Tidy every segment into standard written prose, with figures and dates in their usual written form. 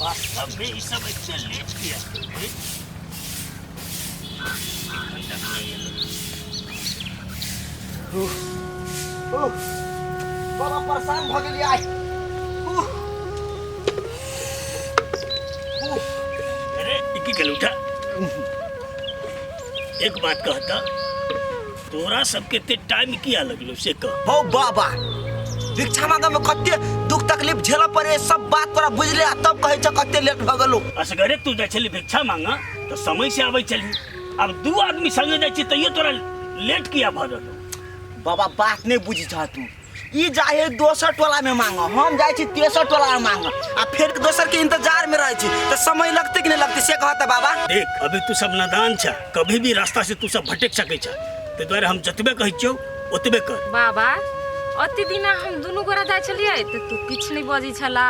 वास्तव में ई सब एते लेट किया रे? एखन तक नहि एलै। ओह, बाबा परेशान भऽ गेलियै आइ। उह, उह, अरे ई की केलहुँ उठा एक बात कहता तोरा सबके एते टाइम किया लगलो से कह हौ बाबा भिक्षा मांगे में कते दुख तकलीफ झेलऽ पड़े सब बात तोरा बुझले आ तब कहै छ कते लेट भऽ गेलौ असगरे तू जाइ छली भिक्षा मांगा तऽ समय से आबै छली आब दू आदमी संगे जाइ छी तैयो तोरा लेट किया भऽ रहलो बाबा बात नहीं बुझी छह तू ई जाइ है दोसर टोला में मांग हम जाइ छी तेसर टोला में मांग आ फिर दोसर के इंतजार में रहै छी तऽ समय लगतै कि नहीं लगतै से कहता बाबा देख अभी तू सब नादान छ कभी भी रास्ता से तू सब भटक सकै छ ताहि दुआरे हम जतबे कहै छियौ ओतबे कर बाबा अति दिना हम दुनू गोरा जाइ छलियै तऽ तू किछु नहि बजै छला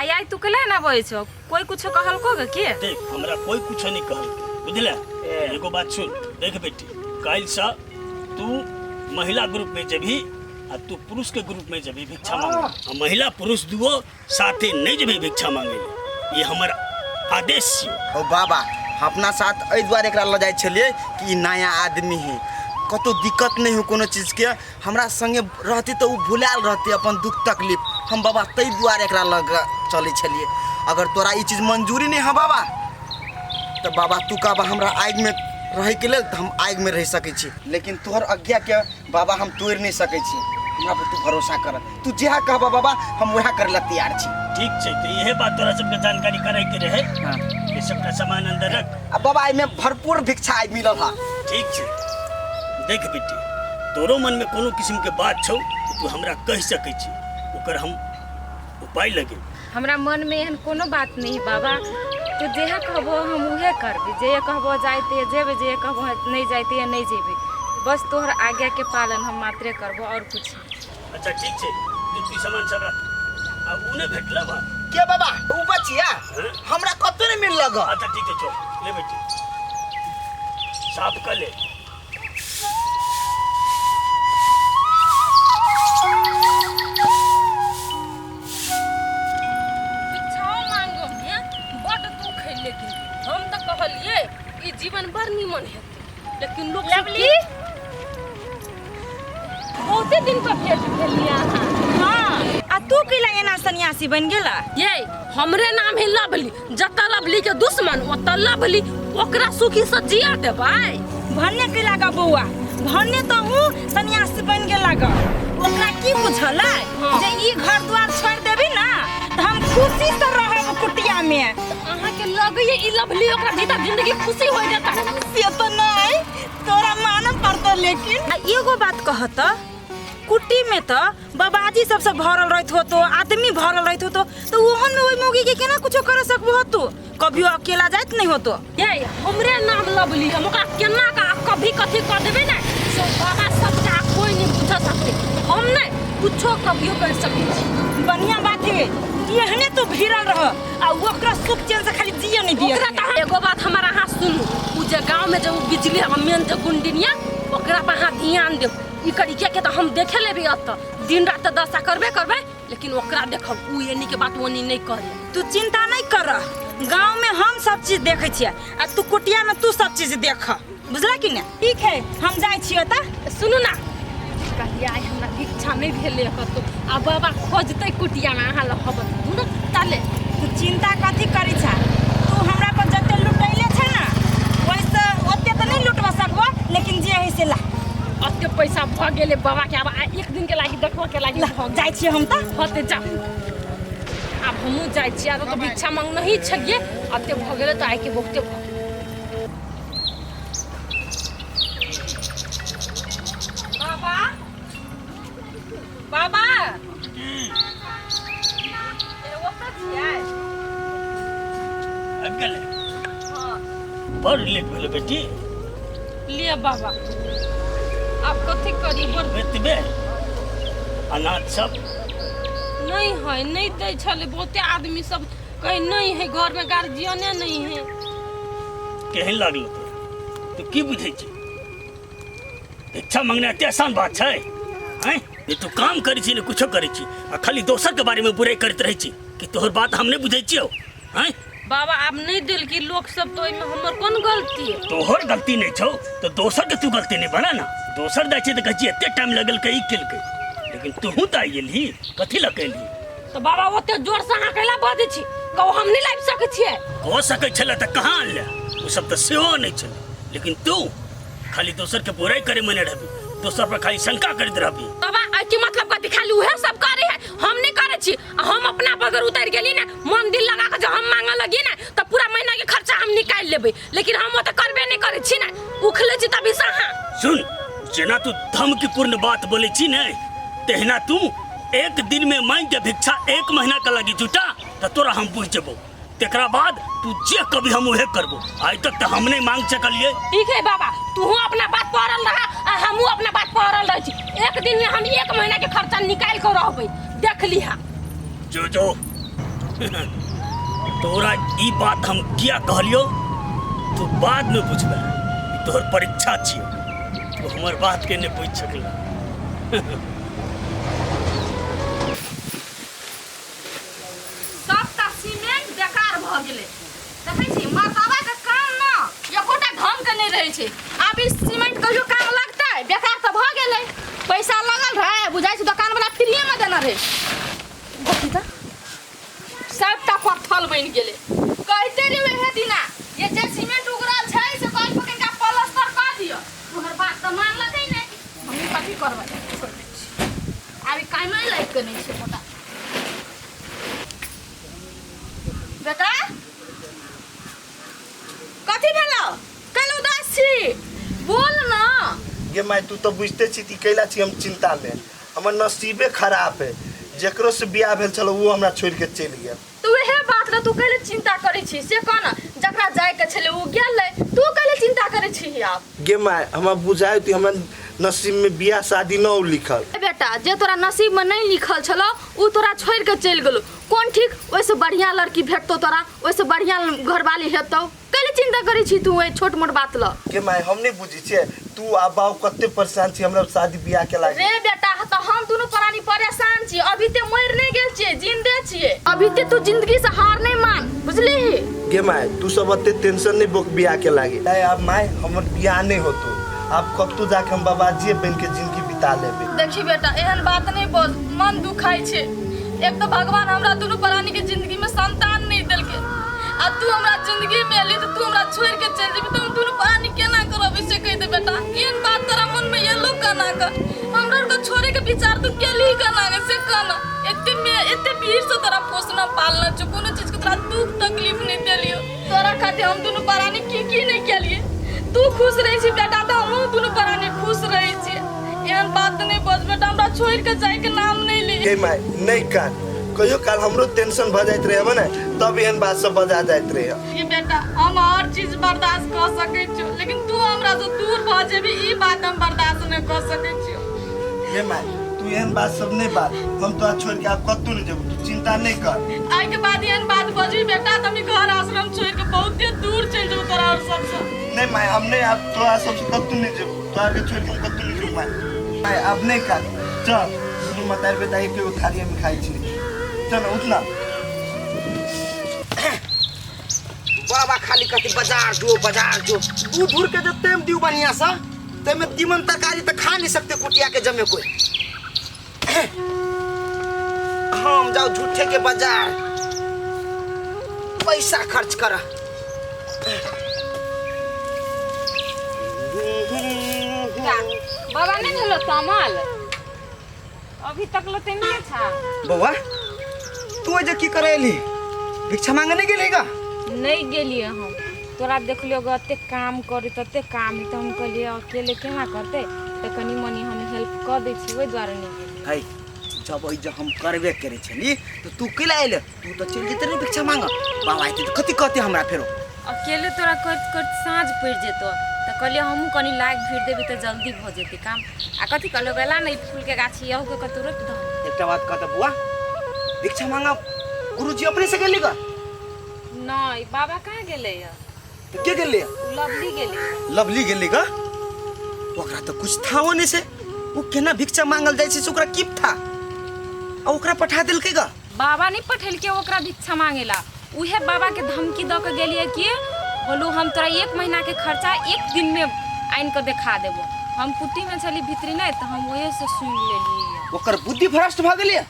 आइ आइ तू कैला एना बजै छौ कोई कुछो कहलको गे के देख हमरा कोई कुछो नहीं कहल बुझले एगो बात सुन देख बेटी काल्हि से तू महिला ग्रुप में जबही आ तू पुरुष के ग्रुप में जबही भिक्षा मांगे आ महिला पुरुष दुओ साथे नहीं जबही भिक्षा मांगे ये हमर आदेश छियो ओ बाबा अपना साथ एहि दुआरे एकरा लऽ जाइ छलियै कि ई नया आदमी है कतहु दिक्कत नहि हो कोनो चीजके हमरा संगे रहती तऽ ओ भुलायल रहती अपन दुख तकलीफ हम बाबा ताहि दुआरे एकरा लऽ कऽ चलै छलियै अगर तोरा ई चीज मंजूरी नहि हँ बाबा तऽ बाबा तू कहबा हमरा आगिमे रहैके लेल तऽ हम आगिमे रहि सकै छी लेकिन तोहर आज्ञाके बाबा हम तोड़ि नहि सकै छी हमरा पर तू भरोसा कर तू जएह कहबा बाबा हम वएह करै लए तैयार छी ठीक छै तऽ इहे बात तोरा सबके जानकारी कराइके रहै हाँ। ये सबटा सामान अंदर रख आ बाबा एहिमे भरपूर भिक्षा आइ मिलल हँ ठीक छै देख बेटी तोरो मनमे कोनो किस्मके बात छौ तऽ तू हमरा कहि सकै छी ओकर हम उपाय लगे हमरा मनमे एहन कोनो बात नहि है बाबा तू जेहे कहबो हम उहे करबै जे कहबो जाइते जेबै जे कहबो नहि जाइते नहि जेबै बस तोहर आज्ञाके पालन हम मात्रे करबो आओर कुछ नहि। अच्छा ठीक छै तू ई सामान सब रख आ उ नहि भेटल बा के बाबा उ बचिया हाँ? हमरा कतौ नहि मिलल ग अच्छा ठीक छै चल ले बेटी साफ कर ले भिक्षाओ मांगो में बड दुख है लेकिन हम तऽ कहलिए ई जीवन बड़ निमन हेतै लेकिन लोग सब लवली बहुते दिन पर भेंट भेलिए अहाँ हाँ आ तू कैला एना सन्यासी बनि गेला ये हमरे नाम है लवली जतऽ लवली के दुश्मन ओतऽ लवली ओकरा सुखी से जिया देबै भन्ने कैला गा बौआ भन्ने तो हूँ सन्यासी बनि गेला गा ओकरा की बुझलै हाँ। जे ई घर द्वार छोड़ देबी ना तऽ हम खुशी से रहब कुटिया में अहाँके लगैए ई लवली ओकरा जीता जिंदगी खुशी हो जेता से तो नहीं तोरा मानऽ पड़तो लेकिन आ एगो बात कहत कुटी में तो बाबाजी सबसे भरल रहत होतो आदमी भरल रहत होतो तो ओहन में ओइ मौगी के केना कुछो कर सकबो होतो कभियो अकेला जाइत नहीं होतो ये हमरे नाम लवली हम ओकरा केना का कभी कथी कर देबै ने सो बाबा सब जा कोई नहीं बुझ सकते हम ने कुछो कभियो कर सकै छी बढ़िया बात है एहने तू भिड़ल रह आ ओकरा सुख चैन से खाली जिए नहीं दिए ओकरा तऽ एगो बात हमर अहाँ सुनू उ जे गाँव में जे उ बिजली हम मेन जे गुंडिनिया ओकरा पर अहाँ ध्यान देब ई करिके के तऽ हम देखे लेबै एतऽ दिन रात तऽ दशा करबे करबै लेकिन ओकरा देखब उ एनी के बात ओनी नहीं करे तू चिंता नहीं कर गाँव में हम सब चीज देखे छियै आ तू कुटिया में तू सब चीज देख बुझला कि ने ठीक है हम जाइ छियै तऽ सुनू ना कहिया आइ हमरा भिक्षा नहि भेलै कतौ आ बाबा खोजतै कुटियामे अहाँ लग हबत दुनू ताले तू चिंता कथी करै छा तू हमरा पर जते लुटैले छै ना ओइसे ओते तऽ नहीं लुटवा सकबो लेकिन जे है से ला ओते पैसा भऽ गेलै बाबा के आब आइ एक दिन के लागि देखबऽ के लागि भऽ गेल जाइ छियै हम तऽ होते जाउ आब हमहूँ जाइ छियै आब तऽ भिक्षा मांगनही छलियै एते भऽ गेलै तऽ आइके बहुते भऽ गेलै बाबा बाबा ए, ओतऽ छियै आबि गेलै बड़ लेट भेलै बेटी लिअ बाबा आब कथी करी बड़ एतबे अनाज सब नहीं है नहीं दै छलै बहुते आदमी सब कहे नहीं है घर में गार्जियने नहीं है केहन लागल तोरा तू की बुझै छी भिक्षा मंगना एते आसान बात छै हैं ने तू काम करै छी ने कुछो करै छी आ खाली दोसर के बारे में बुराई करैत रहै छी कि तोहर बात हम नहीं बुझै छियौ हैं? बाबा आब नहीं देलकी लोक सब तो ओहिमे हमर कोन गलती है? तोहर गलती नहीं छौ तो दोसर के तू गलती नहीं बना ना। दोसर जाइ छै तऽ कहै छियै एते टाइम लगल के ई केलकै, लेकिन तूहू तऽ आइ गेलही, कथी लऽ के एलही? तऽ बाबा ओते जोर से अहाँ कैला बजै छी? कहू हम नहीं लाबि सकै छियै। कऽ सकै छलै तऽ कहाँ अनले? ओ सब तऽ सेहो नहि छलै, लेकिन तू खाली दोसर के बुराई करे मने रहबी, दोसर पर खाली शंका करैत रहबी। बाबा एहि मतलब कथी? खाली उहे सब करे है, हम नहीं करे छी। आ हम अपना बगैर उतर गेली ना, मन दिल लगा के जो हम मांगे लगी ना तो पूरा महीना के खर्चा हम निकाल लेबै, लेकिन हम ओते करबे नहीं करे छी ना, उखले छी तभी से। अहाँ सुन, जेना तू धमकीपूर्ण बात बोले छी ने, तहिना तू एक दिन में मांग के भिक्षा एक महीना के लगी जुटा तो तोरा हम बुझ जेबो, तेकरा बाद तू जे कभी हम उहे करबो। आइ तक तो हम नहीं मांग सकलिए। ठीक है बाबा, तूहू अपना बात पर रहा आ हमहू अपना बात पर रह छी। एक दिन में हम एक महीना के खर्चा निकाल के रहबै, देख लिहा। जो जो तोरा ई बात हम किया कहलियो तू बाद में बुझबे, तोहर परीक्षा छियो, तू हमर बात के नहीं बुझ सकला। सबटा सीमेंट बेकार भऽ गेलै। देखै छी मरदाबा के काम न एकोटा ढंग के नहि रहै छै। आब ई सीमेंट कहियो काम लगतै? बेकार तऽ भऽ गेलै, पैसा लगल रहै, बुझाइ छै दोकान वाला फ्रीए मे देने रहै। देखी तऽ सबटा पत्थल बनि गेलै। कहिते रहियै उहे दिना ये जे सीमेंट उगरल छै से कहि पकड़ि कऽ प्लास्टर कऽ दिअ, हमर बात तऽ मानलकै नहि। हमहूँ कथी करबै, छोड़ि दै छियै, आब ई कामे लागि कऽ नहि छै एकोटा। बेटा कथी भेलो? कैला उदास छी? बोल ना। गे माय, तू तो बुझते छी कि कैला छी हम चिंता में, हमर नसीबे खराब है, जेकरो से बियाह भेल छल वो हमरा छोड़ के चलि गेल। तू इहे बात ला तू कैला चिंता करै छी से कह ना, जकरा जाय के छलै उ गेलै, तू कैला चिंता करै छी आब? गे माय, हमरा बुझाय कि हमरा नसीब में बियाह शादी न हो लिखल। ए बेटा, जे तोरा नसीब में नहीं लिखल छलो उ तोरा छोड़ के चलि गेलो, कोन ठीक ओहिसे बढ़िया लड़की भेटतो तोरा, ओहिसे बढ़िया घरवाली हेतौ, कैला चिंता करै छी तू एहि छोट मोट बात ल? गे माय, हम नहीं बुझै छियै तू आ बाऊ कते परेशान छी हमरा शादी बियाह के लागी। रे बेटा, तऽ हम दुनू प्राणी परेशान छी, अभी ते मरि नहीं गेल छियै, जिंदे छियै, अभी ते तू जिंदगी से हार नहीं मान, बुझलिही? गे माय, तू सब एते टेंशन नहीं बोक बियाह के लागी। ए अब माय, हमर बियाह नहीं होतो, आब कतौ जाके हम बाबाजी बन के जिंदगी बिता लेबे। देखी बेटा, एहन बात नहीं बोल, मन दुखाइ छै। एक तऽ भगवान हमरा दुनू प्राणी के जिंदगी में संतान नहीं देलकै, आ तू हमरा जिंदगी में एली तऽ तू हमरा छोड़ के चलि जेबी तऽ हम दुनू प्राणी केना करब से कहि दे बेटा। एहन बात तोरा मन में एलो केना के? हमरा आरके छोड़े के विचार तू केलही केना के से कहना। एते में एते भीड़ से तोरा पोसना पालना छौ, कोनो चीज के तोरा दुख तकलीफ नहीं देलियो, तोरा खातिर हम दुनू प्राणी की की नहीं केलिए। तू खुश रहे छी बेटा तऽ हमहूँ दुनू प्राणी खुश रहे छी। एहन बात नहीं बज बेटा, हमरा छोड़ के जाय के नाम नहीं ले। गे माय, नहीं कान, कहियो काल हमरो टेंशन भ जाइत रहे ने, तब एहन बात सब बजा जाइत रहे। ये बेटा, हम हर चीज बर्दाश्त कऽ सकै छियो, लेकिन तू हमरा से दूर भऽ जेबी ई बात हम बर्दाश्त नहीं कऽ सकै छियो। गे माय, तू एहन बात सब नहीं बात, हम तोरा छोड़ के आब कतौ नहीं जेबो, तू चिंता नहीं कर। आइ के बाद एहन बात बजबी बेटा तऽ हम ई घर आश्रम छोड़ के बहुते दूर चलि जेबो तोरा और सबसँ। नहीं माय, हम नहीं आब तोरा सबसँ कतौ नहीं जेबो, तोरा के छोड़ के हम कतौ नहीं जेबो माय। माय आब नहीं कान, चल दुनू मतार बेटा एक एगो थाली में खाइ छी, चल उठना। बाबा खाली कहती बाजार जो बाजार जो, दूध धूर के जो टेम दियो बढ़िया सा, ते में तीमन तरकारी तो खा नहीं सकते कुटिया के जमे कोई। हम जाओ झूठे के बाजार पैसा खर्च कर। बाबा नहीं भेलो तमल अभी तक लते नहीं था। बौआ तू जे की करे एली? भिक्षा मांगे नहीं गेली गा? नहीं गेलिए हम, तोरा देखलियो ग एते काम करे तते काम है, तो हम कहलिए अकेले केना करते, तो कनी मनी हम हेल्प कर दै छी, ओहि दुआरे नहीं गेलिए। है जब ओहि जे हम करबे करे छली तो तू केला एले? तू तो चलि जेते रे भिक्षा मांग, बाबा एते तऽ कथी कहते हमरा फेरो? अकेले तोरा करत करत साँझ पड़ि जेतो, तऽ कहलिए हमहूँ कनी लाग भीड़ देबै तऽ जल्दी भऽ जेतै काम। आ कथी कहलियो गेला ने फूल के गाछी यहू के कतौ रोपि दहन। एकटा बात कहता बुआ, भिक्षा मांगा गुरुजी अपने से गेली गा? नहीं, बाबा कहाँ गेलै या? तो के गेलै? उ लवली गेलै। लवली गेलै गा? ओकरा तऽ कुछ थाओ नहीं से, उ केना भिक्षा मांगल जाइ छै से ओकरा की था, आ ओकरा पठा देलकै गा? बाबा नहीं पठेलकै ओकरा भिक्षा मांगेला। उहे बाबा के धमकी दऽ के गेलियै कि बोलू हम तोरा 1 महीना के खर्चा 1 दिन में आनि के देखा देबो। हम कुटी में छली भीतरी नहीं तो हम ओहे से सुन लेलियै। ओकर बुद्धि भ्रष्ट भऽ गेलै।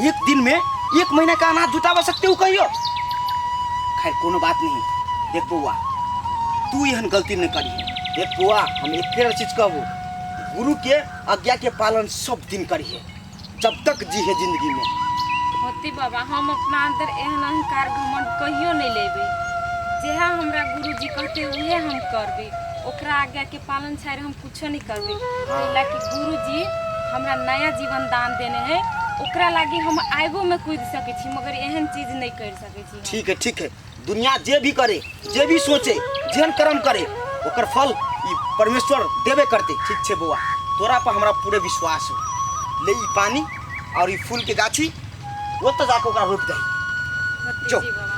1 दिन में 1 महीना का अनाज जुटावा सकते हो कहियो? खैर कोनो बात नहीं। देख बउआ, तू एहन गलती नहीं करी। देख बउआ, हम एक चीज कहबो, गुरु के आज्ञा के पालन सब दिन करिहे जब तक जी है जिंदगी में। होती बाबा, हम अपना अंदर एहन अहंकार घमंड कहियो नहीं लेबे। जेहा हमरा गुरुजी कहते उहे हम करबे, ओकरा आज्ञा के पालन छाड़ि हम कुछो नहीं करबे। हाँ। कि गुरुजी हमरा नया जीवन दान देने है, ओकरा लागी हम आगो में कूद सकै छी, मगर एहन चीज नहीं कर सकै छी। ठीक है ठीक है, दुनिया जे भी करे, जे भी सोचे, जेहन कर्म करे, ओकर फल ई परमेश्वर देबे करते। ठीक छै बउआ, तोरा पर हमरा पूरे विश्वास हो। ले ई पानी और ई फूल के गाछी ओतऽ जाके ओकरा रोपि दही। जो। जी बाबा।